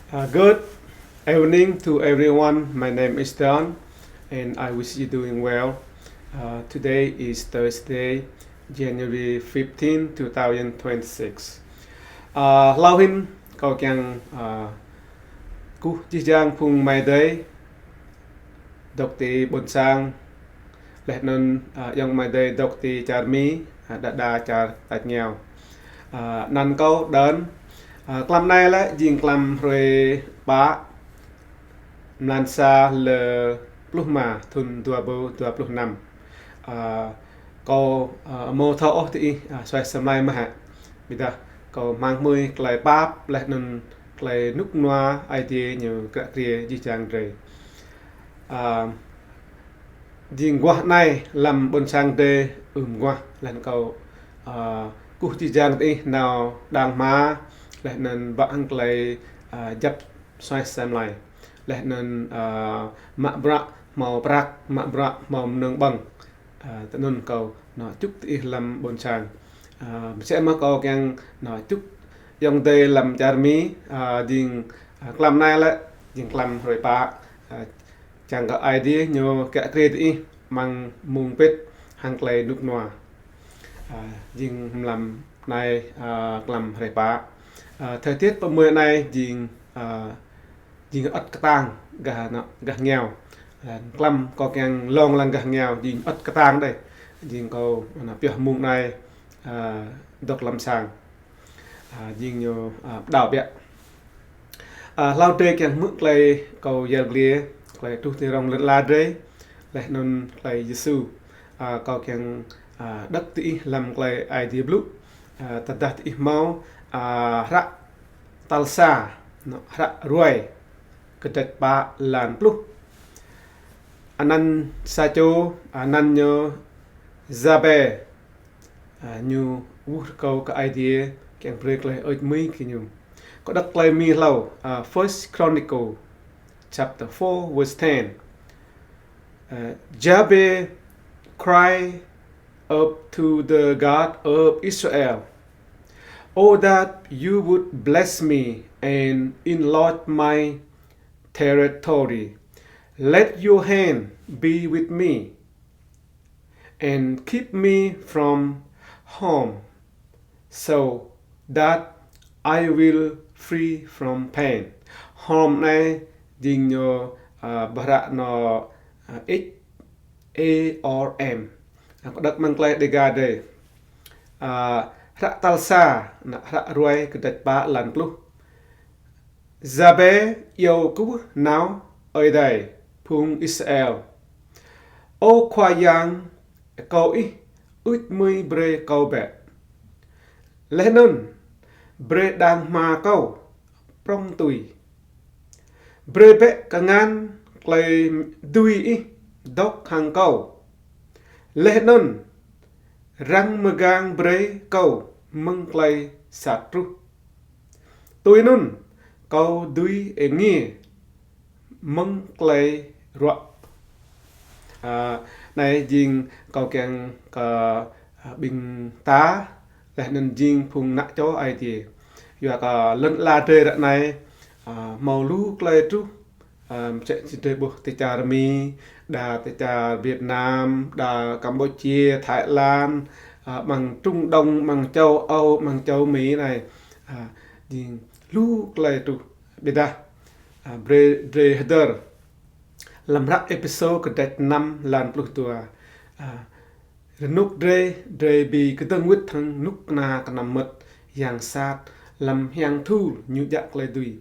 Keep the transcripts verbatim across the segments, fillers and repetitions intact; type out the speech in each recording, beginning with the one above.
Uh, good evening to everyone. My name is Don, and I wish you doing well. Uh, today is Thursday, January fifteen, two thousand twenty-six. Uh, hlâo hĭn kâo čiăng, uh, kkuh jih jang phung amai adei dôk ti ƀuôn sang, leh anăn, uh, ayŏng amai adei dôk ti čar Mi, uh, đa đa čar tač êngao. Uh, anăn kâo Don, uh, klăm anei lĕ jing klăm hruê pă, mlan sa lơ pluh êma thŭn dua êbâo dua pluh năm. Uh, kâo, uh, amâo thâo ôh diih, uh, suaih asei mlei mơ̆ hĕ. Ƀiădah kâo hmăng hmưi klei pap leh anăn klei ênuk ênua Aê Diê ñu kiă kriê jih jang drei. Uh, jing aguah anei hlăm ƀuôn sang drei ưm aguah, leh anăn kâo, uh, kkuh jih jang diih nao đang hma, leh anăn ba hŏng klei, uh, djăp suaih asei mlei, leh anăn, uh, mă bruă mâo prăk, mă bruă mâo mnơ̆ng ƀơ̆ng. Uh, ti anăn kâo nao čŭk diih hlăm ƀuôn sang. Uh, msĕ mơh kâo čiăng nao čŭk ayŏng adei hlăm čar Mi, uh, jing, uh, klăm anei lĕ jing klăm hruê pă, uh, čiăng kơ Aê Diê ñu kiă kriê diih mơ̆ng mmông pĭt hŏng klei ênuk ênua. Uh, jing mlam anei, uh, klăm hruê pă. Uh, thời tiết pơ mơ̆ng anei jing, uh, jing ăt ktang gah anăn, gah êngao. Leh anăn klăm kâo čiăng lŏ lăng gah êngao jing ăt ktang dih. Jing kâo anăn pioh mmông anei, uh, dôk hlăm sang. Uh, jing ñu, uh, đăo biă. Uh, hlâo drei čiăng hmư̆ klei kâo yăl dliê, klei truh ti rŏng lăn ala drei, leh anăn klei Yêsu. Uh, kâo čiăng, uh, đŏk diih hlăm klei Aê Diê blŭ. Uh, tơdah diih mâo, uh, hră tal sa, anăn hră Ruê, kdrêč pă, êlan pluh. Anăn sa čô, anăn ñu Jabe, uh, ñu ur kơ Aê Diê čiăng brei klei hơêč hmưi kơ ñu. Kâo đŏk klei Mi hlâo, uh, First Chronicle chapter four verse ten. Uh, Jabez cried up to the God of Israel, "Oh, that you would bless me and enlarge my territory. Let your hand be with me and keep me from harm, so that I will free from pain." Harm anei jing ñu, uh, ƀuh hră anăn, uh, H A R M. Kâo đŏk mơ̆ng klei Đêga drei. Uh, hră tal sa, anăn hră Ruê kdrêč pă êlan pluh. Jabe iêu kwưh nao Aê Diê phung Israel: "Ơ Khua Yang kâo, ih hơêč hmưi brei kâo bĕ. Leh anăn brei đang hma kâo prŏng tui. Brei bĕ kngan klei dưi ih dôk hŏng kâo. Leh anăn răng mgang brei kâo mơ̆ng klei sat truh. Tui anăn kâo dưi êngiê mơ̆ng klei ruă." Uh, anei jing kâo čiăng kơ, uh, ƀĭng ta, leh anăn jing phung anak čô Aê Diê. Yua kơ lăn ala drei ară anei, uh, mâo lu klei truh, uh, msĕ si drei ƀuh ti čar Mi, đa ti čar Việt Nam, đa Campuchia, Thái Lan, uh, mơ̆ng Trung Đông, mơ̆ng châu Âu, mơ̆ng châu Mỹ anei. Uh, jing lu klei truh. Ƀiădah, uh, brei drei hdơr hlăm hră Êphêsô kdrêč năm êlan pluh dua. Uh, rơnŭk drei, drei bi kdơ̆ng wĭt hŏng knŭk kna knăm mơ̆t yang sat hlăm hiăng thul ñu djă klei dưi.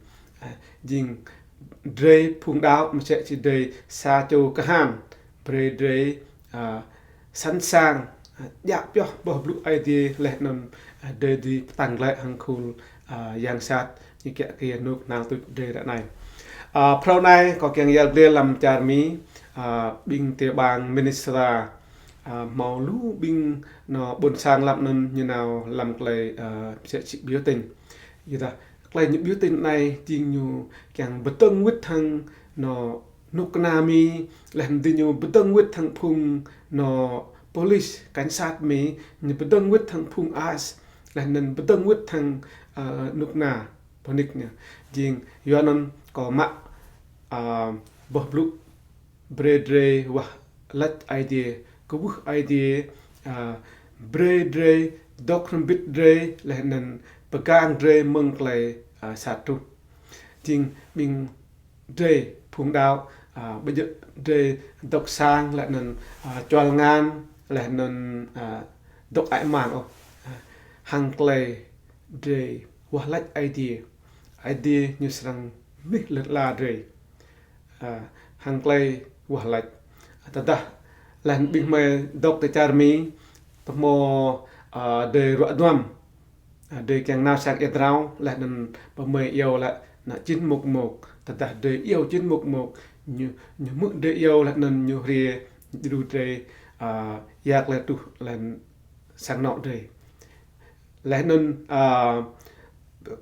Uh, jing drei phung đăo msĕ si drei sa čô kahan, brei drei, uh, sẵn sàng, uh, djă pioh boh blŭ Aê Diê leh anăn, uh, drei dưi ktang lĕ hŏng khul, uh, yang sat ñu kiă kriê knŭk knal tuč drei ară anei. Uh, mrâo anei kâo čiăng yăl dliê hlăm čar Mi, uh, ƀĭng ti bang Minnesota, uh, mâo lu ƀĭng nao ƀuôn sang hlăm anăn ñu nao hlăm klei, uh, msĕ si biểu tình. Ƀiădah klei ñu biểu tình anei jing ñu čiăng bi kdơ̆ng wĭt hŏng nao knŭk kna Mi, leh anăn diñu bi kdơ̆ng wĭt hŏng phung nao police, cảnh sát Mi, ñu bi kdơ̆ng wĭt hŏng phung ICE, leh anăn bi kdơ̆ng wĭt hŏng, uh, knŭk kna pơnik ñu. Jing yua anăn kâo mă, a, boh blŭ brei drei wah lač Aê Diê, kwưh Aê Diê, a, brei drei dôk hrăm mbĭt drei, leh anăn pơgang drei mơ̆ng klei, a, sat truh. Jing ƀing drei phung đăo, a, ƀu djŏ drei dôk sang, leh anăn, a, čual ngăn, leh anăn, a, dôk ai mang ôh. A, hăng klei drei wah lač Aê Diê, Aê Diê ñu srăng mĭn lăn ala drei. A, hăng klei wah lač. Tơdah leh anăn ƀing hmei dôk ti čar Mi, tơ mâo, a, drei ruă duam. A, drei kiăng nao sang êa drao, leh anăn pô hmei iêu lĕ nao chín một một. Tơdah drei iêu chín một một, ñu, ñu hmư̆ drei iêu leh anăn ñu hriê đru drei, a, ya klei truh leh anăn sang anôk drei. Leh anăn, a,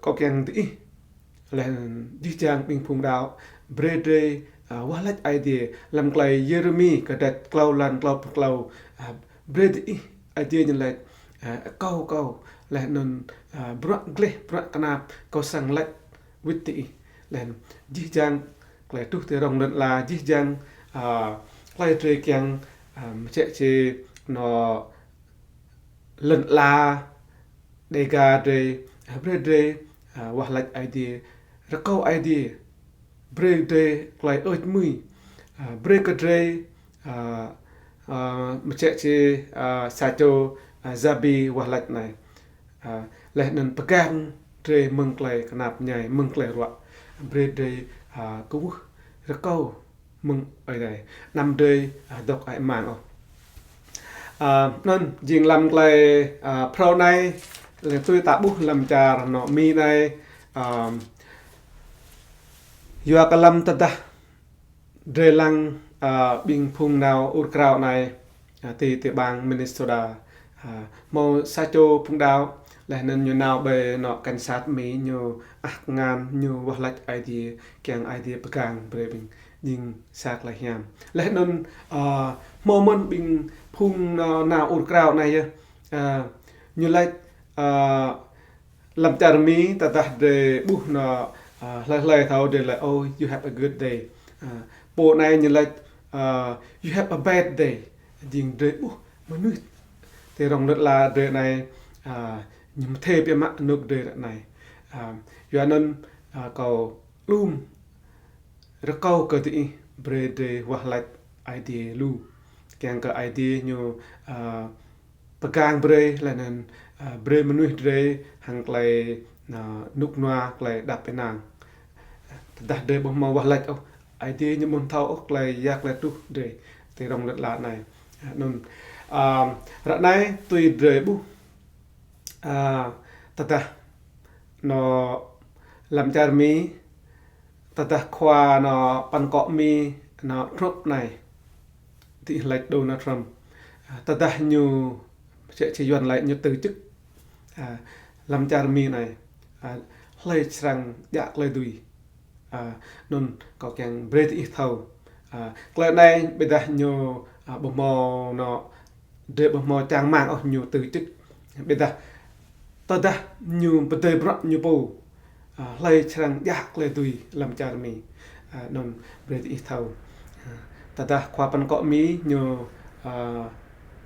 kâo kiăng diih, leh anăn jih jang ƀing phung đăo, brei drei, a, wah lač Aê Diê hlăm klei Yêrêmi kdrêč klâo êlan klâo pluh klâo, a, brei diih Aê Diê ñu lač, a, akâo kâo, leh anăn, a, bruă gleh, bruă knap, kâo srăng lač wĭt diih. Leh anăn jih jang klei truh ti rŏng lăn ala, jih jang, a, klei drei kiăng, a, msĕ si anôk lăn ala Đêga drei, a, brei drei, a, wah lač Aê Diê, rơkâo Aê Diê, brei drei klei ôč mui, a, brei kơ drei, a, a, msĕ si, a, sa čô, a, Yabi wah lač anei. A, leh anăn pơgang drei mơ̆ng klei knap mñai, mơ̆ng klei ruă. Brei drei, a, kwưh rơkâo mơ̆ng Aê Diê. Anăm drei, a, dôk ai mang ôh. A, anăn jing hlăm klei, a, phrâo anei, leh tui ta ƀuh hlăm čar anôk Mi anei, a, yua kơ hlăm tơdah drei lăng, a, ƀing phung nao ur krao anei, a, ti, ti bang Minnesota, a, mâo sa čô phung đăo, leh anăn ñu nao ƀơi anôk cảnh sát Mi ñu ăh ngăn ñu wah lač Aê Diê, kiăng Aê Diê pơgang brei ƀing jing sa klei hiam. Leh anăn, a, mâo mơ̆n ƀing phung nao, nao ur krao anei yơh, a, ñu lač, a, hlăm čar Mi tơdah drei ƀuh anôk, a, hlei hlei thâo drei lač, "Oh, you have a good day." A, pô anei ñu lač, a, "You have a bad day." Jing drei ƀuh mnuih ti rŏng lăn ala drei anei, a, ñu mthê biă mă anôk drei anei. A, yua anăn, a, kâo lŭm rơkâo kơ diih brei drei wah lač Aê Diê lu. Kiăng kơ Aê Diê ñu, a, pơgang brei, leh anăn, a, brei mnuih drei hăng klei, a, nuk nua klei đăp ênang. Tơdah drei ƀuh mâo wah lač ôh, Aê Diê ñu ƀuh thâo ôh klei ya klei truh drei ti rŏng lăn ala anei. A, anăn, a, ară anei tui drei ƀuh, a, tơdah anôk hlăm čar Mi, tơdah khua anôk păn kŏ Mi, anôk Trump anei, diih lač Donald Trump. A, tơdah ñu, msĕ si Yuăn lač ñu từ chức, a, hlăm čar Mi anei, a, hlei srăng djă klei dưi. A, anăn kâo kiăng brei diih thâo. A, klei anei ƀiădah ñu, a, ƀuh mâo anôk, drei ƀuh mâo čang hmăng ôh ñu từ chức. Ƀiădah tơdah ñu pơdơi bruă ñu pô, a, hlei srăng djă klei dưi hlăm čar Mi. A, anăn brei diih thâo. A, tơdah khua păn kŏ Mi ñu, a,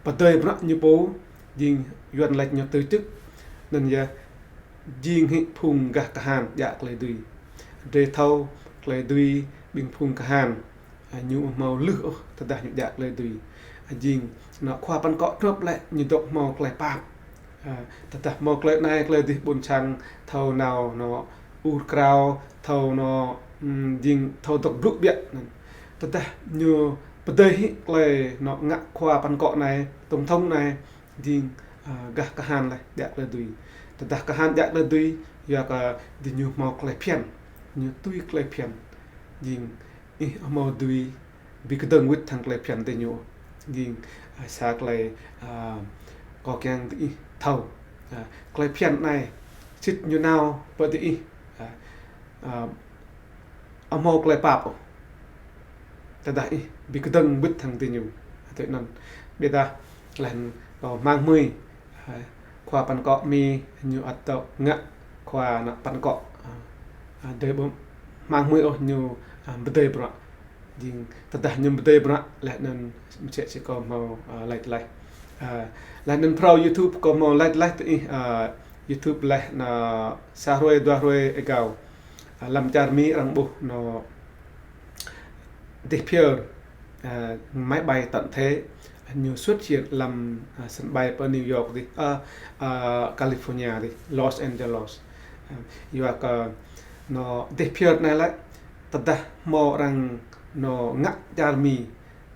pơdơi bruă ñu pô, jing Yuăn lač ñu từ chức, anăn yơh jing hĕ phung gah kahan djă klei dưi. Drei thâo klei dưi ƀing phung kahan, a, ñu mâo lưh ôh tơdah ñu djă klei dưi. A, jing anôk khua păn kŏ Trump lĕ ñu dôk mâo klei pap. A, tơdah mâo klei anei klei dih ƀuôn sang thâo nao anôk ur krao, thâo anôk, ưm, jing thâo dôk blŭ biă anăn. Tơdah ñu pơdơi hĕ klei anôk ngă khua păn kŏ anei, tổng thống anei, jing, a, gah kahan leh djă klei dưi. Tơdah kahan djă klei dưi, yua kơ diñu mâo klei bhiăn, ñu tui klei bhiăn. Jing ih amâo dưi bi kdơ̆ng wĭt hŏng klei bhiăn diñu. Jing, a, sa klei, a, kâo kiăng diih thâo. A, klei bhiăn anei, sĭt ñu nao pơ diih, a, a, amâo klei pap ôh. Tơdah ih bi kdơ̆ng wĭt hŏng diñu. Tui anăn. Ƀiădah leh anăn kâo hmăng hmưi, a, khua păn kŏ Mi ñu ăt dôk ngă khua anôk păn kŏ, a, a, drei ƀuh hmăng hmưi ôh ñu, a, bi dei bruă. Jing tơdah ñu bi dei bruă leh anăn msĕ si kâo mâo, a, lač leh. A, leh anăn phrâo YouTube kâo mâo lač leh ti, a, YouTube leh na sa hruê dua hruê êgao. A, hlăm čar Mi arăng ƀuh nŏ dih phiơr, a, máy bay tận thế ñu xuất hiện hlăm, a, sân bay pơ New York dih, a, a, California dih, Los Angeles. A, yua kơ nŏ dih phiơr anei lĕ, tơdah mâo arăng nŏ ngă čar Mi,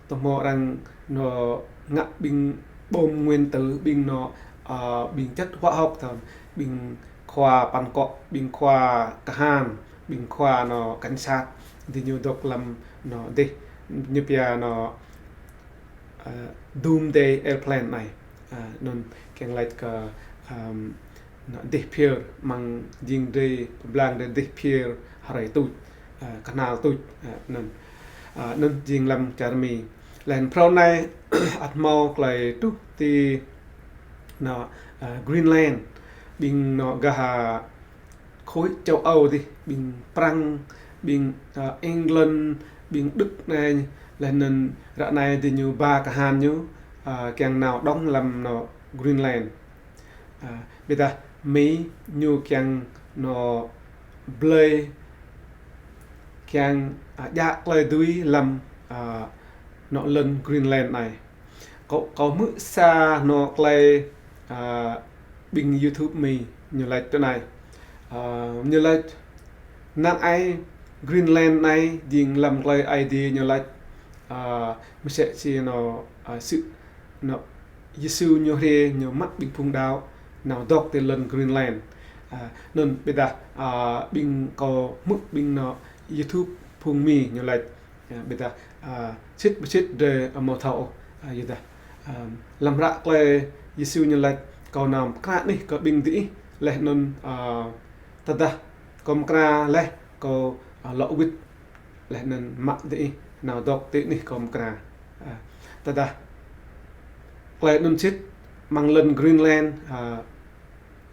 tơ mâo arăng nŏ ngă ƀing bom nguyên tử, ƀing nŏ, a, ƀing chất hóa học thơm, ƀing khua păn kŏ, ƀing khua kahan, ƀing khua nŏ cảnh sát, diñu dôk hlăm nŏ dih, ñu pia nŏ, a, Doomsday Airplane anei. A, anăn čiăng lač kơ, ưm, nŏ dih phiơr mơ̆ng jing drei pơblang drei dih phiơr hruê tuč, a, knhal tuč, a, anăn. A, anăn jing hlăm čar Mi. Leh anăn phrâo anei ăt mâo klei truh ti nŏ, a, Greenland, ƀing nŏ gah, a, khối châu Âu dih, ƀing Prăng, ƀing, a, England, ƀing Đức anei, leh anăn ară anei diñu ba kahan ñu, a, čiăng nao dŏng hlăm nŏ Greenland. A, ƀiădah Mi ñu čiăng nŏ blei, čiăng, a, djă klei dưi hlăm, a, nŏ lăn Greenland anei. Kâo, kâo hmư̆ sa nŏ klei, a, ƀing YouTube Mi ñu lač tui anei. A, ñu lač năng ai Greenland anei jing hlăm klei Aê Diê ñu lač, a, msĕ si nŏ, a, si nŏ Yêsu ñu hriê ñu mă ƀing phung đăo nao dôk ti lăn Greenland. A, anăn ƀiădah, a, ƀing kâo hmư̆ ƀing nŏ YouTube phung Mi ñu lač, a, ƀiădah, a, sĭt bi sĭt drei amâo thâo ôh, a, yuadah, a, hlăm hră klei Yêsu ñu lač kâo nao mkra anih kơ ƀing diih leh anăn, a, tơdah kâo mkra leh kâo, a, lŏ wĭt leh anăn mă diih nao dôk ti anih kâo mkra. A, tơdah klei anăn sĭt mơ̆ng lăn Greenland, a,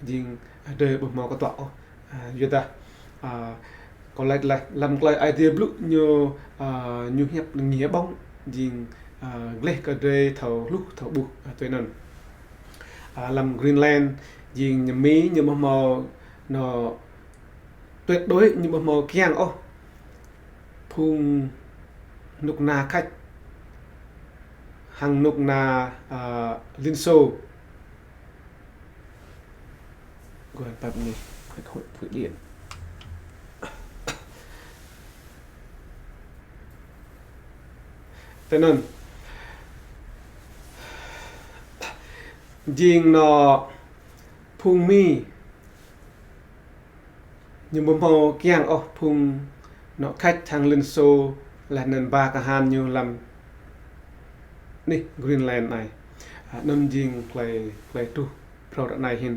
jing, a, drei ƀuh mâo ktuă ôh. A, yuadah, a, kâo lač leh hlăm klei Aê Diê blŭ ñu, a, ñu hiăp ngia ƀŏng jing, a, gleh kơ drei thâo hluh thâo ƀuh, a, tui anăn. A, hlăm Greenland jing ñu Mi ñu ƀuh mâo nŏ tuyệt đối ñu ƀuh mâo kiăng ôh phung knŭk kna Khač hăng knŭk kna, a, Liên Xô. Gọi là pap ni, Hội, Hội Điện. Tui anăn jing nŏ phung Mi ñu ƀuh mâo kiăng ôh phung nŏ Khač hăng Liên Xô leh anăn ba kahan ñu hlăm anih Greenland anei. A, anăn jing klei, klei truh phrâo ară anei hĭn.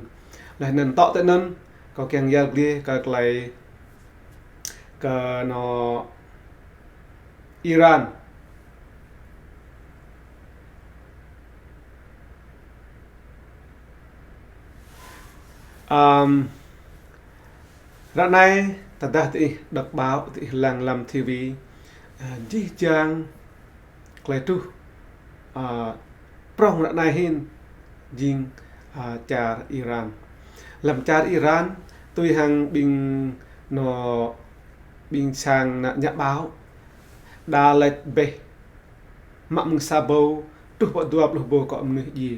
Leh anăn tŏ tui anăn kâo kiăng yăl dliê kơ klei kơ nŏ Iran. Ưm, ară anei tơdah diih đọc báo, diih lăng hlăm ti vi, a, jih jang klei truh, a, prŏng ară anei hĭn jing, a, čar Iran. Hlăm čar Iran tui hăng ƀing nŏ ƀing sang nă nhà báo đa lač ƀĕ mă mơ̆ng sa êbâo truh pơ dua pluh êbâo kŏ mnuih djiê.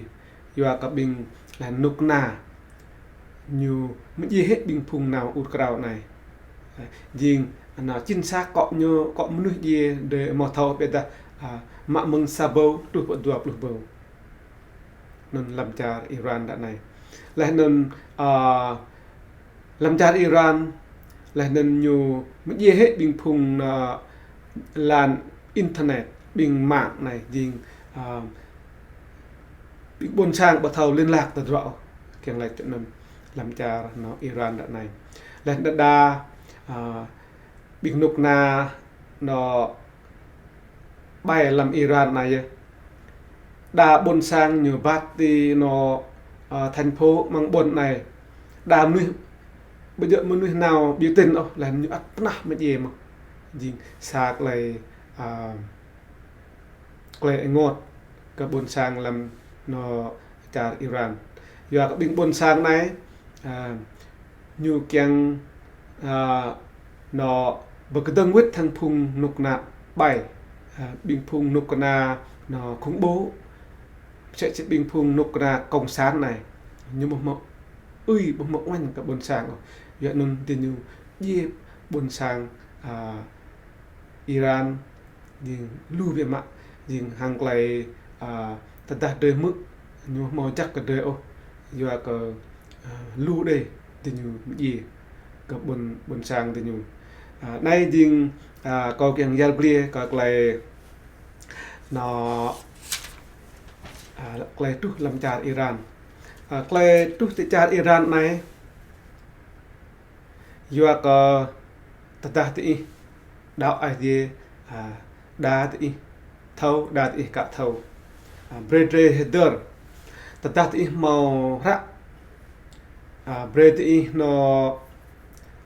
Yua kơ ƀing leh knŭk kna ñu mdjiê hĕ ƀing phung nao ur krao anei. Jing nao chính xác kŏ ñu, kŏ mnuih djiê drei amâo thâo ƀiădah, a, mă mơ̆ng sa êbâo truh pơ dua pluh êbâo. Anăn hlăm čar Iran ară anei. Leh anăn, a, hlăm čar Iran, leh anăn ñu mdjiê hĕ ƀing phung, a, lan internet, ƀing mạng anei, jing, a, ƀing ƀuôn sang ƀu thâo liên lạc tơdruă ôh, kiăng lač tui anăn hlăm čar nŏ Iran ară anei. Leh đa đa, a, ƀing knŭk kna nŏ ƀai hlăm Iran anei yơh. Đa ƀuôn sang ñu ƀat ti nŏ, a, thành phố mơ̆ng ƀuôn anei. Đa mnuih ƀu djŏ mnuih nao biểu tình ôh, leh anăn ñu ăt pnah mdjiê mơh. Jing sa klei, a, klei ênguôt kơ ƀuôn sang hlăm anôk čar Iran. Yua kơ ƀĭng ƀuôn sang anei, a, ñu kiăng, a, anôk bi kdơ̆ng wĭt hŏng phung knŭk kna ƀai, a, ƀĭng phung knŭk kna anôk khủng bố, msĕ si ƀĭng phung knŭk kna cộng sản anei. Ñu ƀu mâo ui, ƀu mâo uêñ kơ ƀuôn sang ôh. Yua anăn diñu djiê ƀuôn sang, a, Iran, jing lu biă mă, jing hŏng klei, a, tơdah drei hmư̆, ñu ƀu mâo jăk kơ drei ôh, yua kơ, a, lu đei diñu mdjiê kơ ƀuôn, ƀuôn sang diñu. A, anei jing, a, kâo kiăng yăl dliê kơ klei anôk, a, klei truh hlăm čar Iran. A, klei truh ti čar Iran anei, yua kơ tơdah diih đăo ai tiê, a, đa diih thâo, đa diih ka thâo. A, brei drei hdơr. Tơdah diih mâo hră, a, brei diih anôk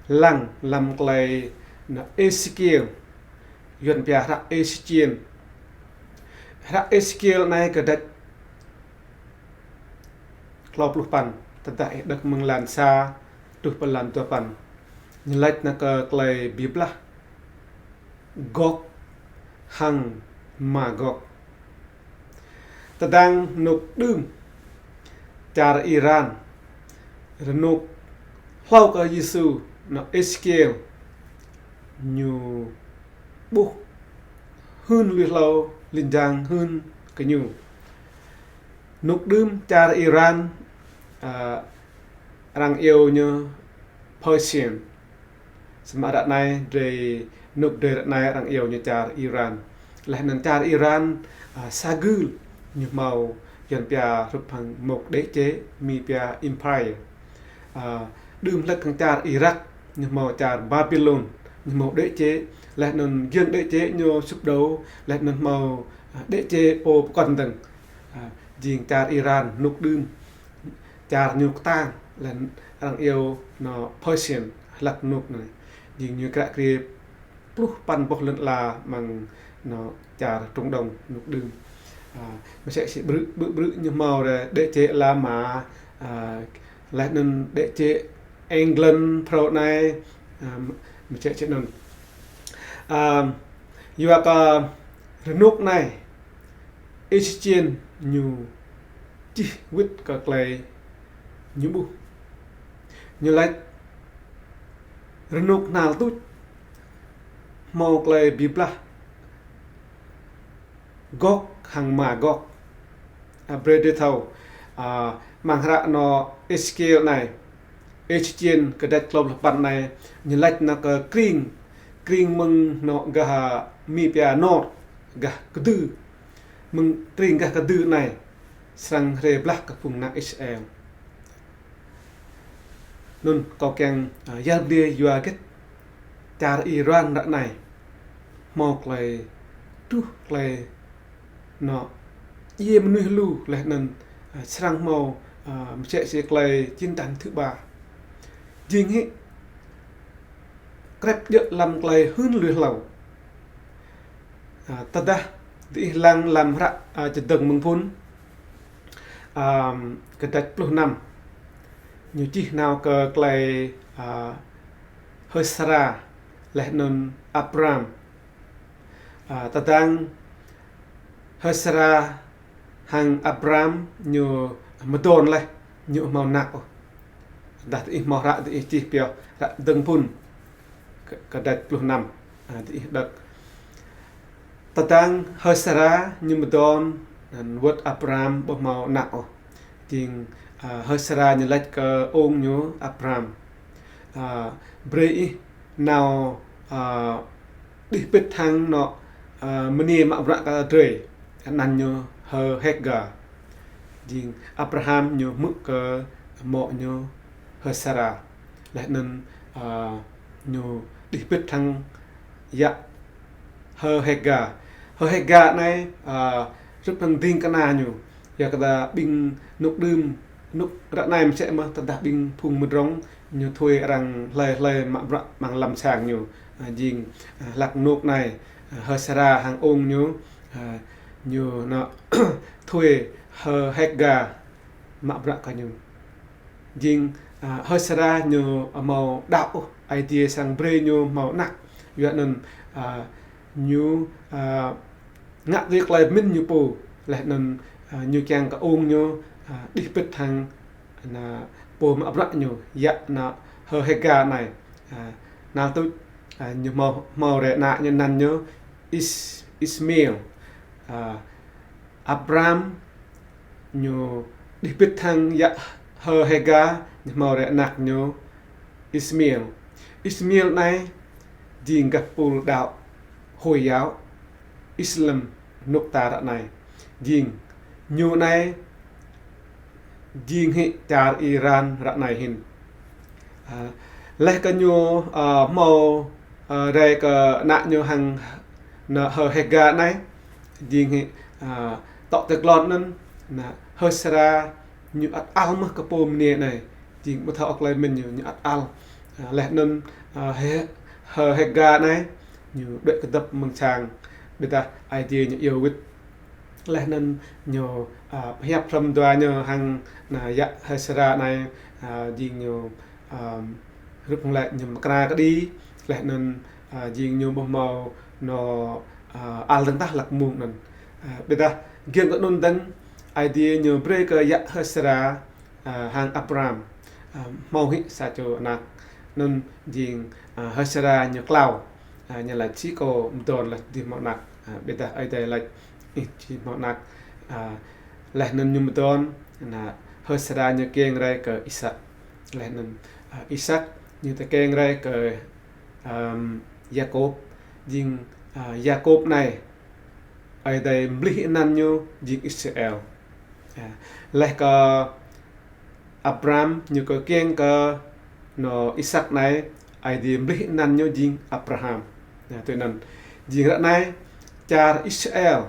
lăng hlăm klei anôk Êsêkiel, Yuăn pia hră Êsêkiel. Hră Êsêkiel anei kdrêč klâo pluh păn, tơdah ih đŏk mơ̆ng êlan sa truh pơ êlan dua păn. Ñu lač anăn kơ klei bi blah Gôk hăng Magôk. Tơdang anôk đưm čar Iran, rơnôk hlâo kơ Yêsu, anôk Êsêkiel, ñu ƀuh hưn lui hlâo lĭn jang hưn kơ ñu. Anôk đưm čar Iran, a, arăng iêu ñu Persian. Samơ̆ ară anei drei, anôk drei ară anei arăng iêu ñu čar Iran. Leh anăn čar Iran, a, sa gưl ñu mâo Yuăn pia hrup hăng mâo đế chế, Mi pia empire. A, đưm hlăk hăng čar Irak, ñu mâo čar Babylon, ñu mâo đế chế. Leh anăn giăng đế chế ñu sụp đổ, leh anăn mâo, a, đế chế pô pơkŏn dơ̆ng. A, jing čar Iran, anôk đưm čar ñu ktang, leh anăn arăng iêu anôk Persian, hlăk anôk anei. Jing ñu kiă kriê pluh păn boh lăn ala mơ̆ng anôk čar Trung Đông anôk đưm. A, msĕ si ƀrư̆, ƀrư̆, ƀrư̆ ñu mâo đế chế La Mã, a, leh anăn đế chế England phrâo anei, a, msĕ si anăn. A, yua kơ rơnôk anei, Êsêkiel ñu čih wĭt kơ klei ñu ƀuh. Ñu lač rơnôk knhal tuč mâo klei bi blah Gôk hăng Magôk. A, brei drei thâo, a, mơ̆ng hră anôk Êsêkiel anei, Êsêkiel kdrêč klâo pluh păn anei, ñu lač anăn kơ krĭng, krĭng mơ̆ng anôk gah Mi pia nôr, gah kdư, mơ̆ng krĭng gah kdư anei, srăng hriê blah kơ phung anak Israel. Anăn kâo kiăng, a, yăl dliê yua hgĕt čar Iran ară anei mâo klei truh klei anôk djiê mnuih lu leh anăn, a, srăng mâo, a, msĕ si klei chiến tranh thứ ba. Jing hĕ krĕp djŏ hlăm klei hưn lui hlâo. A, tơdah diih lăng hlăm hră, a, Čdơ̆ng Mơ̆ng Phŭn, a, kdrêč pluh năm, ñu čih nao kơ klei, a, H'Sara leh anăn Abram. A, tơdang H'Sara hăng Abram ñu mdôn leh, ñu mâo anak ôh. Dah diih mâo hră diih čih pioh, hră Čdơ̆ng Phŭn, kơ, kdrêč pluh năm, a, diih đŏk. Tơdang H'Sara ñu mdôn, anăn wăt Abram ƀu mâo anak ôh. Jing, a, H'Sara ñu lač kơ ung ñu Abram, a, brei ih nao, a, đih pĭt hăng anôk, a, mniê mă bruă kơ drei, anăn ñu H'Hêga. Jing Abraham ñu hmư̆ kơ mô̆ ñu H'Sara. Leh anăn, a, ñu đih pĭt hăng yă H'Hêga. H'Hêga anei, a, hrup hăng dĭng kna ñu. Yua kơ ƀĭng anôk đưm, anôk ară anei msĕ mơh tơdah ƀĭng phung mdrŏng, Ñu thuê arăng hlei hlei mă bruă mơ̆ng lăm sang ñu. A, jing, a, hlăk nuk anei, a, H'Sara hăng ung ñu, a, ñu nao thuê H'Hêga mă bruă kơ ñu. Jing, a, H'Sara ñu amâo đăo ôh, Aê Diê srăng brei ñu mâo anak. Yua anăn, a, ñu, a, ngă tui klei mĭn ñu pô. Leh anăn, a, ñu čiăng kơ ung ñu, a, đih pĭt hăng, nao, pô mă bruă ñu, yă nao H'Hêga anei. A, nao tuč, a, ñu mâo, mâo rei anak ñu, anăn ñu Is-, Ismael. A, Abram ñu đih pĭt hăng yă H'Hêga, ñu mâo rei anak ñu Ismael. Ismael anei jing găp pul đăo Hồi giáo, Islam, nuk ta ară anei. Jing ñu anei jing hĕ čar Iran ară anei hĭn. A, leh kơ ñu, a, mâo, a, rei kơ anak ñu hăng nao H'Hêga anei, jing hĕ, a, tŏ ti klon anăn, nao H'Sara ñu ăt ăl mơh kơ pô mniê anei, jing ƀu thâo ôh klei mĭn ñu, ñu ăt ăl. A, leh anăn, a, H'Hê-, H'Hêga anei, ñu đuĕ kdăp mơ̆ng sang, ƀiădah Aê Diê ñu iêu wĭt. Leh anăn ñu, a, pơhiăp hlăm dua ñu hăng nao yă H'Sara anei, a, jing ñu, a, rup hŏng lĕ ñu mkra kđi, leh anăn, a, jing ñu ƀuh mâo nao, a, ăl dơ̆ng tah hlăk mông anăn. A, ƀiădah giăng kơ anăn dơ̆ng Aê Diê ñu brei kơ yă H'Sara, a, hăng Abram, a, mâo hĕ sa čô anak. Anăn jing, a, H'Sara ñu klao, a, ñu lač si kâo mduôn leh dưi mâo anak. A, ƀiădah Aê Diê lač, ih či mâo anak. A, leh anăn ñu mduôn, nao H'Sara ñu kkiêng rei kơ Isak. Leh anăn, a, Isak ñu tơ kkiêng rei kơ, ăm, Yakôp. Jing, a, Yakôp anei, Aê Diê mlih anăn ñu jing Israel. A, leh kơ Abram ñu kkiêng kơ nao Isak anei, Aê Diê mlih anăn ñu jing Abraham. A, tui anăn. Jing ară anei čar Israel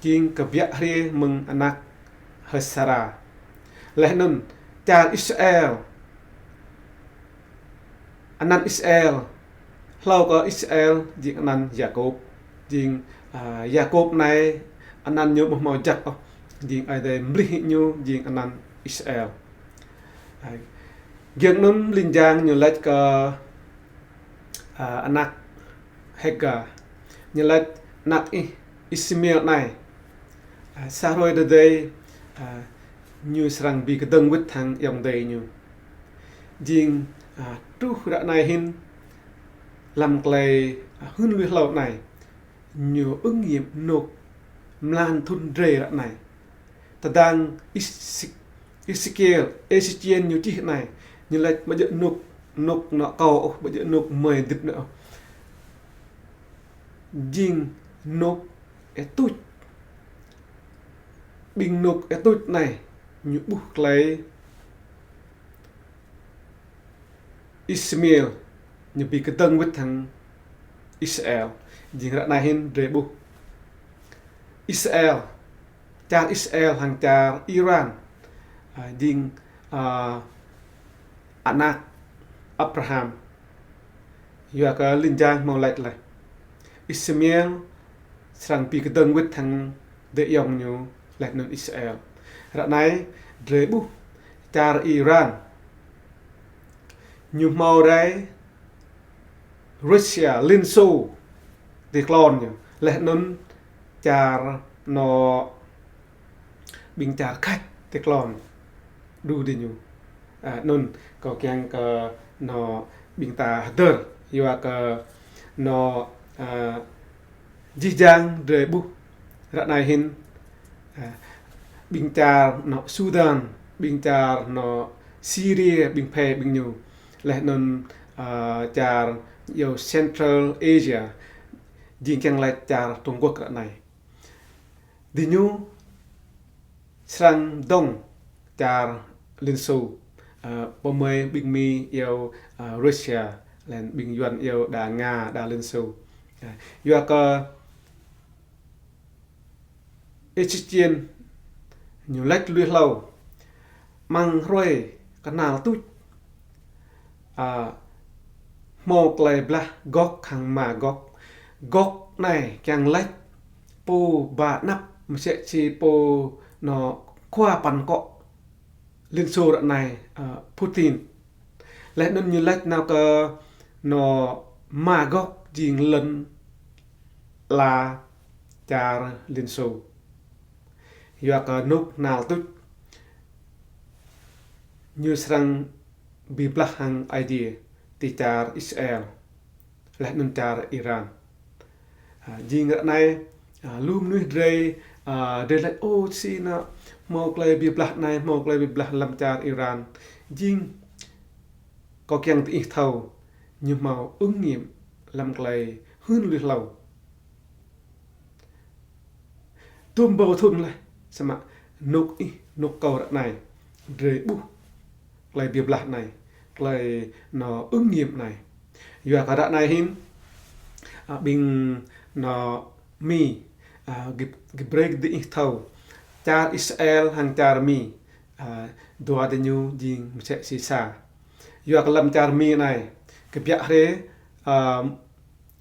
jing kbiă hriê mơ̆ng anak H'Sara. Leh anăn čar Israel, anăn Israel, hlâo kơ Israel jing anăn Yakôp. Jing, a, Yakôp anei anăn ñu ƀu mâo jăk ôh. Jing Aê Diê mlih ñu jing anăn Israel. A, giăng anăn lĭng jang ñu lač kơ, a, anak H'Hêga. Ñu lač anak ih Ismael anei, a, sa hruê dơdei, a, ñu srăng bi kdơ̆ng wĭt hăng ayŏng adei ñu. Jing, a, truh ară anei hĭn hlăm klei, a, hưn lui hlâo anei, ñu ứng nghiệm anôk mlan thŭn drei ară anei. Tơdang Êsê-, Êsêkiel, Êsêkiel ñu čih anei, ñu lač ƀu djŏ anôk, anôk nao kâo ôh, ƀu djŏ anôk mơi hdĭp anei ôh. Jing anôk êtuč. Ƀing anôk êtuč anei, ñu ƀuh klei Ismael ñu bi kdơ̆ng wĭt hăng Israel. Jing ară anei hĭn drei ƀuh Israel, čar Israel hăng čar Iran, a, jing, a, anak Abraham. Yua kơ lĭng jang mâo lač leh, Ismael srăng bi kdơ̆ng wĭt hăng adei ayŏng ñu leh anăn Israel. Ară anei drei ƀuh čar Iran ñu mâo rei Russia, Liên Xô, ti klon ñu. Leh anăn čar nao ƀing čar Khač ti klon đru diñu. A, anăn kâo čiăng kơ nao ƀing ta hdơr, yua kơ nao, a, jih jang drei ƀuh ară anei hĭn, a, ƀing čar nao Sudan, ƀing čar nao Syria, ƀing phe ƀing ñu. Leh anăn, a, čar iêu Central Asia, jing čiăng lač čar Trung Quốc ară anei. Diñu srăng dŏng čar Liên Xô, a, pô mơi ƀing Mi iêu, a, Russia, leh anăn ƀing Yuăn iêu đa Nga, đa Liên Xô. A, yua kơ Êsêkiel ñu lač lui hlâo, mơ̆ng hruê knhal tuč, a, hmâo klei blah Gôk hăng Magôk. Gôk anei čiăng lač pô ba anăp msĕ si pô nao khua păn kŏ Liên Xô ară anei, a, Putin. Leh anăn ñu lač nao kơ nao Magôk jing lăn ala čar Liên Xô. Yua kơ ênuk knhal tuč ñu srăng bi blah hăng Aê Diê ti čar Israel leh anăn čar Iran. A, jing ară anei, a, lu mnuih drei, a, drei lač, ô, si nao hmâo klei bi blah anei, hmâo klei bi blah hlăm čar Iran. Jing kâo čiăng diih thâo, ñu hmâo ứng nghiệm hlăm klei hưn lui hlâo. Tuôm êbâo thŭn leh, samơ̆ ênuk ih, ênuk kâo ară anei, drei ƀuh klei bi blah anei, klei nao ứng nghiệm anei. Yua kơ ară anei hĭn, a, ƀing nao Mi, a, gĭ, gĭ brei diih thâo, čar Israel hăng čar Mi, a, dua diñu jing msĕ si sa. Yua kơ hlăm čar Mi anei, kbiă hriê, a,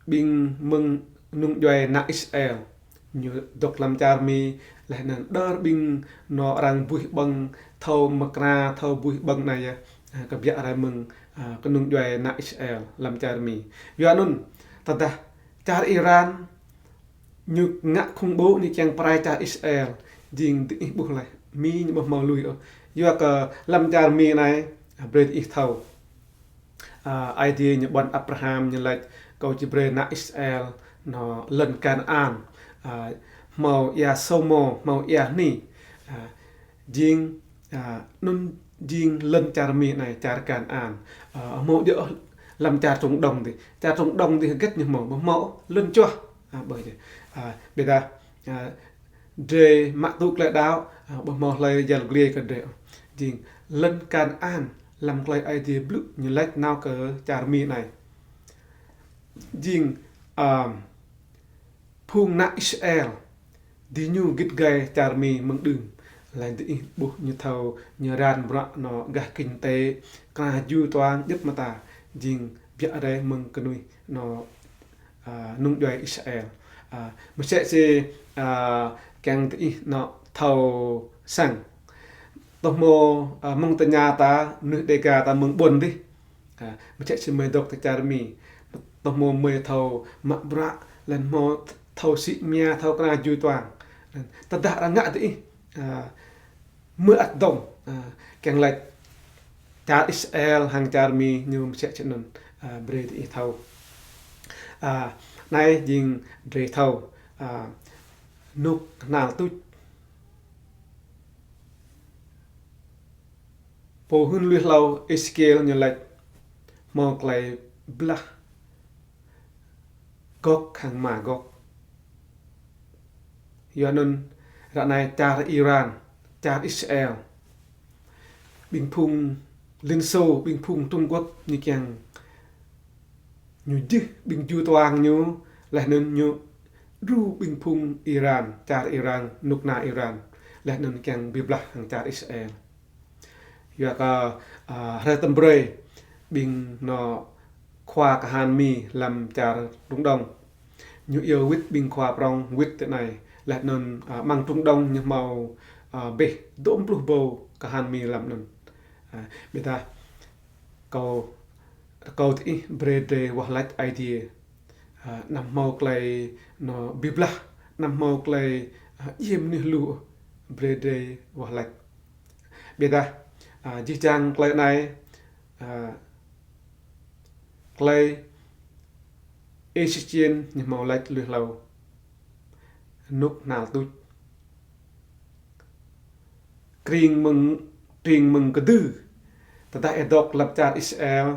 ƀing mơ̆ng knŭng djuai anak Israel ñu dôk hlăm čar Mi, leh anăn đơr ƀing nao arăng buih ƀơ̆ng, thâo mkra, thâo buih ƀơ̆ng anei yơh, a, kbiă hriê mơ̆ng, a, knŭng djuai anak Israel hlăm čar Mi. Yua anăn, tơdah čar Iran ñu ngă khủng bố ñu čiăng prai čar Israel, jing diih ƀuh leh, Mi ñu ƀu hmâo lui ôh. Yua kơ hlăm čar Mi anei, a, brei diih thâo. A, Aê Diê ñu ƀuăn Abraham ñu lač, kâo či brei anak Israel nao lăn Kanaan, a, hmâo êa Sômô, hmâo êa Hni, a, jing, a, anăn jing lăn čar Mi anei, čar Kanaan. A, hmâo djŏ hlăm čar Trung Đông dih. Čar Trung Đông dih hgĕt ñu hmâo, ƀu hmâo ôh, lăn čuah. A, ƀuh dih. A, ƀiădah, a, drei mă tŭ klei đăo, a, ƀu hmâo hlei yăl dliê kơ drei. Jing lăn Kanaan, hlăm klei Aê Diê blŭ ñu lač nao kơ čar Mi anei. Jing, a, phung anak Israel, diñu gĭt gai čar Mi mơ̆ng đưm. Leh diih ƀuh ñu thâo, ñu ran bruă nao gah kinh tế, kra ju tuang djăp mta, jing biă hriê mơ̆ng knuih nao, a, knŭng djuai Israel. A, msĕ si, a, čiăng diih nao thâo săng. Tơ hmô, a, mơ̆ng tơña ta, mnuih Đêga ta mơ̆ng ƀuôn dih. A, msĕ si mơi dôk ti čar Mi. Tơ hmô mơi thâo mă bruă, leh anăn hmô thâo sĭ mnia, thâo kra ju tuang. Tơdah arăng ngă diih, a, mơi ăt dŏng, a, čiăng lač čar Israel hăng čar Mi ñu msĕ si anăn, a, brei diih thâo. A, anei jing drei thâo, a, ênuk knhal tuč. Pô hưn lui hlâo Êsêkiel ñu lač hmâo klei blah Gôk hăng Magôk. Yua anăn ară anei čar Iran, čar Israel, ƀing phung Liên Xô, ƀing phung Trung Quốc ñu čiăng ñu jih ƀing ju tuang ñu, leh anăn ñu đru ƀing phung Iran, čar Iran, knŭk kna Iran, leh anăn čiăng bi blah hăng čar Israel. Yua kơ, a, hruê tăm brei ƀing nao khua kahan Mi hlăm čar Trung Đông ñu iêu wĭt ƀing khua prŏng wĭt ti anei, leh anăn, a, mơ̆ng Trung Đông ñu hmâo, a, ƀĕ dŭm pluh êbâo kahan Mi hlăm anăn. A, ƀiădah kâo, kâo diih brei drei wah lač Aê Diê. A, anăm hmâo klei nao bi blah, anăm hmâo klei, a, djiê mnuih lu, brei drei wah lač. Ƀiădah, a, jih jang klei anei, a, klei Êsêkiel ñu hmâo lač lui hlâo. Ênuk knhal tuč. Krĭng mơ̆ng, krĭng mơ̆ng kdư. Tơdah ih dôk hlăm čar Israel,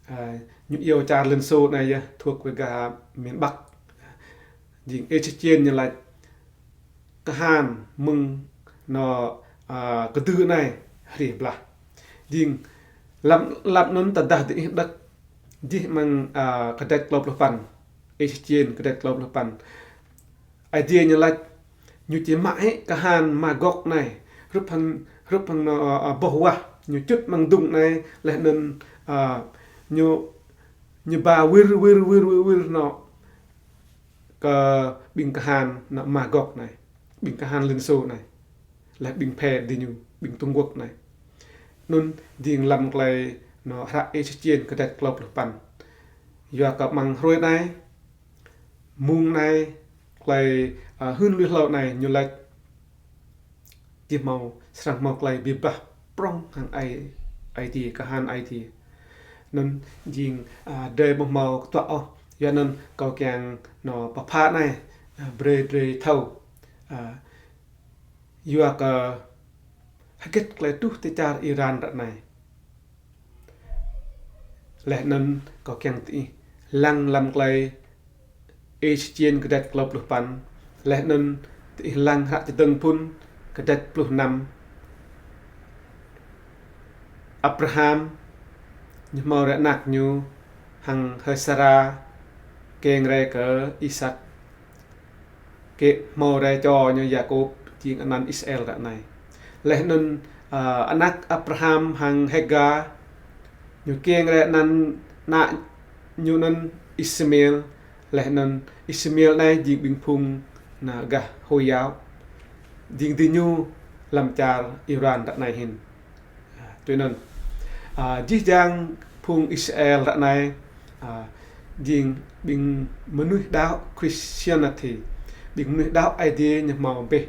a, ñu iêu čar Liên Xô anei yơh, thuộc về gah miền Bắc. Jing Êsêkiel ñu lač kahan mơ̆ng nao, a, kdư anei hriê blah. Jing hlăm, hlăm anăn tơdah diih đŏk jih mơ̆ng, a, kdrêč klâo pluh păn. Êsêkiel kdrêč klâo pluh păn. Aê Diê ñu lač, ñu či mă hĕ kahan Magôk anei, hrup hăng, hrup hăng nao, a, a, boh wah, ñu čŭt mơ̆ng dŭng anei, leh anăn, a, Ñu, ñu ba wir wir wir wir wir nŏ kơ ƀing kahan nŏ Magog anei, ƀing kahan Liên Xô anei, leh ƀing phe diñu, ƀing Trung Quốc anei. Anăn jing hlăm klei nŏ hră Êsêkiel kdrêč klâo pluh păn. Yua kơ mơ̆ng hruê anei, mông anei, klei, a, hưn lui hlâo anei ñu lač, jih mâo srăng mâo klei bi blah prŏng hăng Aê, Aê Diê, kahan Aê Diê. Anăn jing, a, drei ƀuh mâo ktuă ôh. Yua anăn kâo kiăng nŏ pơpha anei, a, brei drei thâo, a, yua kơ hgĕt klei truh ti čar Iran ară anei. Leh anăn kâo kiăng diih lăng hlăm klei Êsêkiel kdrêč klâo pluh păn, leh anăn diih lăng hră Čdơ̆ng Phŭn kdrêč pluh năm. Abraham, ñu hmâo rei anak ñu, hăng H'Sara, kkiêng rei kơ Isak, kơ hmâo rei čô ñu Yakôp, jing anăn Israel ară anei. Leh anăn, a, anak Abraham hăng H'Gar, ñu kkiêng rei anăn anak ñu anăn Ismael, leh anăn Ismael anei jing ƀing phung nŏ gah Hồi giáo, jing diñu hlăm čar Iran ară anei hĭn. A, tui anăn, a, jih jang phung Israel ară anei, a, jing ƀing mnuih đăo Christianity, ƀing mnuih đăo Aê Diê ñu hmâo ƀĕ,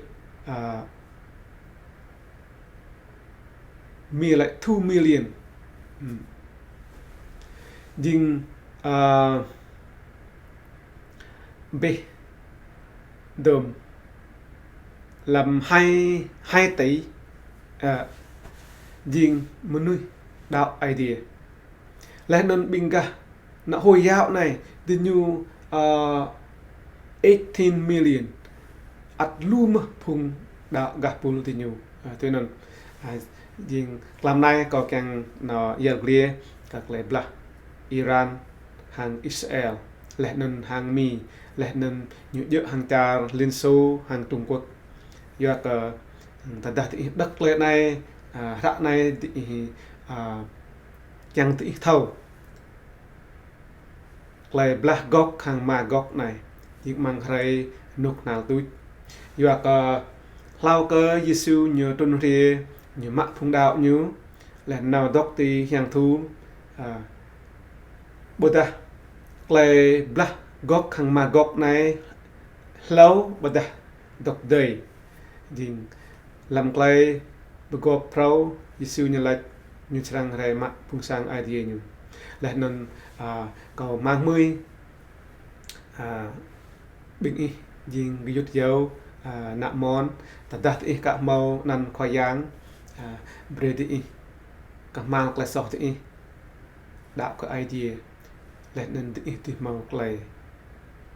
a, mi lĕ two million. Hmm. Jing, a, ƀĕ dơ̆m hlăm hai, hai tỉ, a, jing mnuih đăo Aê Diê. Leh anăn ƀing gah nŏ Hồi giáo anei, diñu, a, eighteen million. Ăt lu mơh phung đăo gah pul diñu. A, tui anăn. A, jing tlam anei kâo kiăng nŏ yăl dliê kơ klei blah Iran hăng Israel, leh anăn hăng Mi, leh anăn ñu djŏ hăng čar Liên Xô hăng Trung Quốc. Yua kơ, hmm, tơdah diih đŏk klei anei, a, hră anei diih, a, kiăng diih thâo klei blah Gôk hăng Magôk anei, jing mơ̆ng hruê ênuk knhal tuč. Yua kơ hlâo kơ Yêsu ñu trŭn hriê, ñu mă phung đăo ñu, leh nao dôk ti hiăng thul, a, ƀiădah klei blah Gôk hăng Magôk anei hlâo ƀiădah dôk dơ̆ng. Jing hlăm klei Mguôp Mrâo, Yêsu ñu lač ñu srăng hriê mă Phung Sang Aê Diê ñu. Leh anăn, a, kâo mang hmưi, a, ƀing ih jing gơyut yâo, a, nă mon, tơdah diih ka hmâo anăn Khua Yang, a, brei diih kmhal klei soh diih, đăo kơ Aê Diê, leh anăn diih dưi mâo klei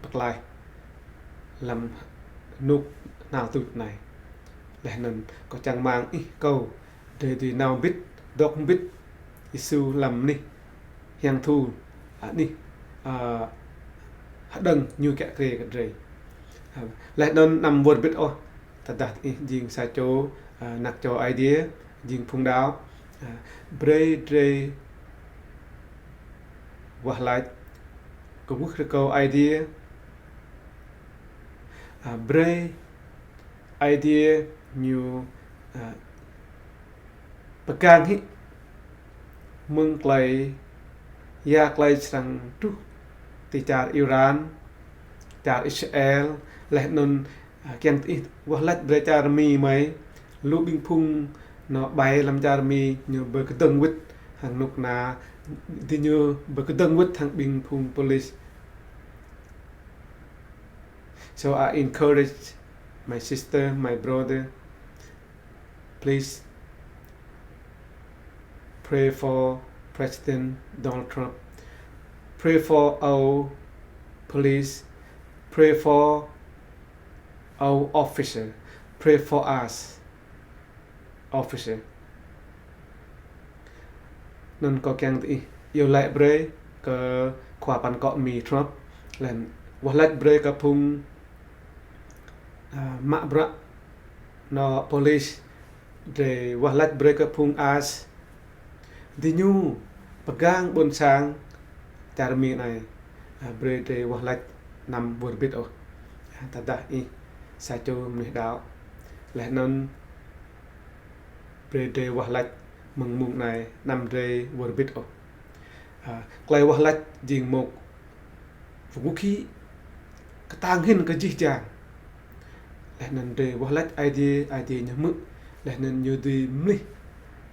bi klaih hlăm ênuk knhal tuč anei. Leh anăn kâo čang hmăng ih kâo drei dưi nao mbĭt, dôk mbĭt Yêsu hlăm anih hiăng thul, anih, a, hđăng ñu kiă kriê kơ drei. A, leh anăn anăm wơr bĭt ôh, tơdah ih jing sa čô, a, anak čô Aê Diê, jing phung đăo, a, brei drei wah lač, kwưh rơkâo Aê Diê, a, brei Aê Diê ñu, a, pơgang hĭ mơ̆ng klei, ya klei srăng truh ti čar Iran, čar Israel, leh anăn, a, kiăng diih wah lač brei čar Mi mei, lu ƀing phung nao ƀai hlăm čar Mi ñu bi kdơ̆ng wĭt hăng knŭk kna, diñu bi kdơ̆ng wĭt hăng ƀing phung police. So I encourage my sister, my brother, please pray for President Donald Trump. Pray for our police. Pray for our officer. Pray for us officer. Anăn kâo kiăng diih iêu lač brei kơ khua păn kŏ Mi Trump, leh anăn wah lač brei kơ phung, a, mă bruă nao police, drei wah lač brei kơ phung ICE. Diñu Pơgang ƀuôn sang čar Mi anei, a, brei drei wah lač năm wơr bĭt ôh. A, tơdah ih sa čô mnuih đăo. Leh anăn brei drei wah lač mơ̆ng mông anei năm drei wơr bĭt ôh. A, klei wah lač jing mâo phung kukhi ktang hĭn kơ jih jang. Leh anăn drei wah lač Aê Diê, Aê Diê ñu hmư̆. Leh anăn ñu dưi mlih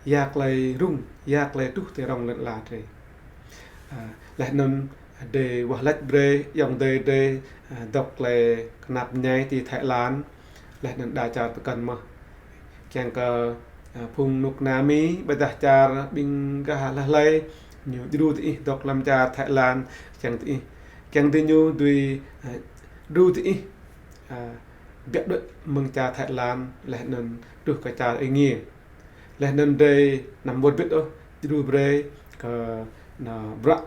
ya klei rŭng, ya klei truh ti rŏng lăn ala drei. A, leh anăn drei wah lač brei ayŏng adei drei, a, dôk klei knap mñai ti Thái Lan. Leh anăn đa čar mkăn mơh. Čiăng kơ, a, phung knŭk kna Mi, ƀiădah čar ƀĭng gah leh hlei, ñu đru diih dôk hlăm čar Thái Lan, čiăng diih, čiăng diñu dưi, a, đru diih, a, biă đuĕ mơ̆ng čar Thái Lan, leh anăn truh kơ čar êngiê. Leh anăn drei năm wơr bĭt ôh, đru brei kơ, a, bruă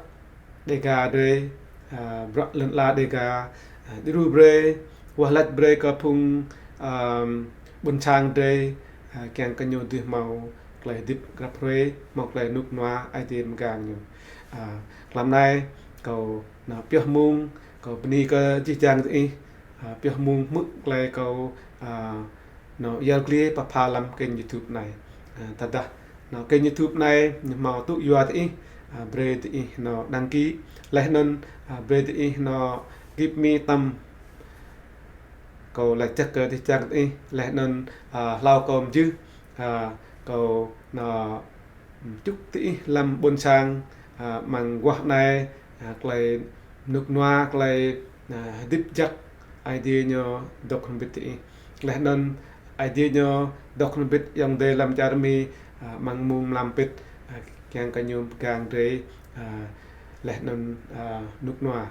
Đêga drei, a, bruă lăn ala Đêga, a, đru brei, wah lač brei kơ phung, a, ƀuôn sang drei, a, čiăng kơ ñu dưi mâo klei hdĭp grăp hruê, mâo klei rơnŭk rơnua Aê Diê mgang ñu. A, hlăm anei kâo nao pioh mông, kâo bơni kơ jih jang diih, a, pioh mông hmư̆ klei kâo, a, nao yăl dliê pha pha hlăm kênh YouTube anei. A, tơdah nao kênh YouTube anei, ñu mâo tŭ yua diih, a, brei diih nao đăng ký. Leh anăn, a, brei diih nao give me thumb. Kâo lač jăk kơ jih jang diih. Leh anăn, a, hlâo kâo mjưh, a, kâo nao, mm, čŭk diih hlăm ƀuôn sang, a, mơ̆ng aguah anei, a, klei rơnŭk rơnua, klei, a, hdĭp jăk Aê Diê ñu dôk hrăm mbĭt diih. Leh anăn Aê Diê ñu dôk hrăm mbĭt ayŏng adei hlăm čar Mi, a, mơ̆ng mông mlam pĭt, a, čiăng kơ ñu mgang drei, a, leh anăn, a, rơnŭk rơnua.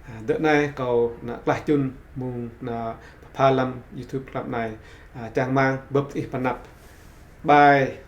A, dơ̆ng anei kâo nao klah čŭn mông nao pha pha hlăm YouTube hlăm anei. A, čang hmăng bưp ih pnăp. Bye.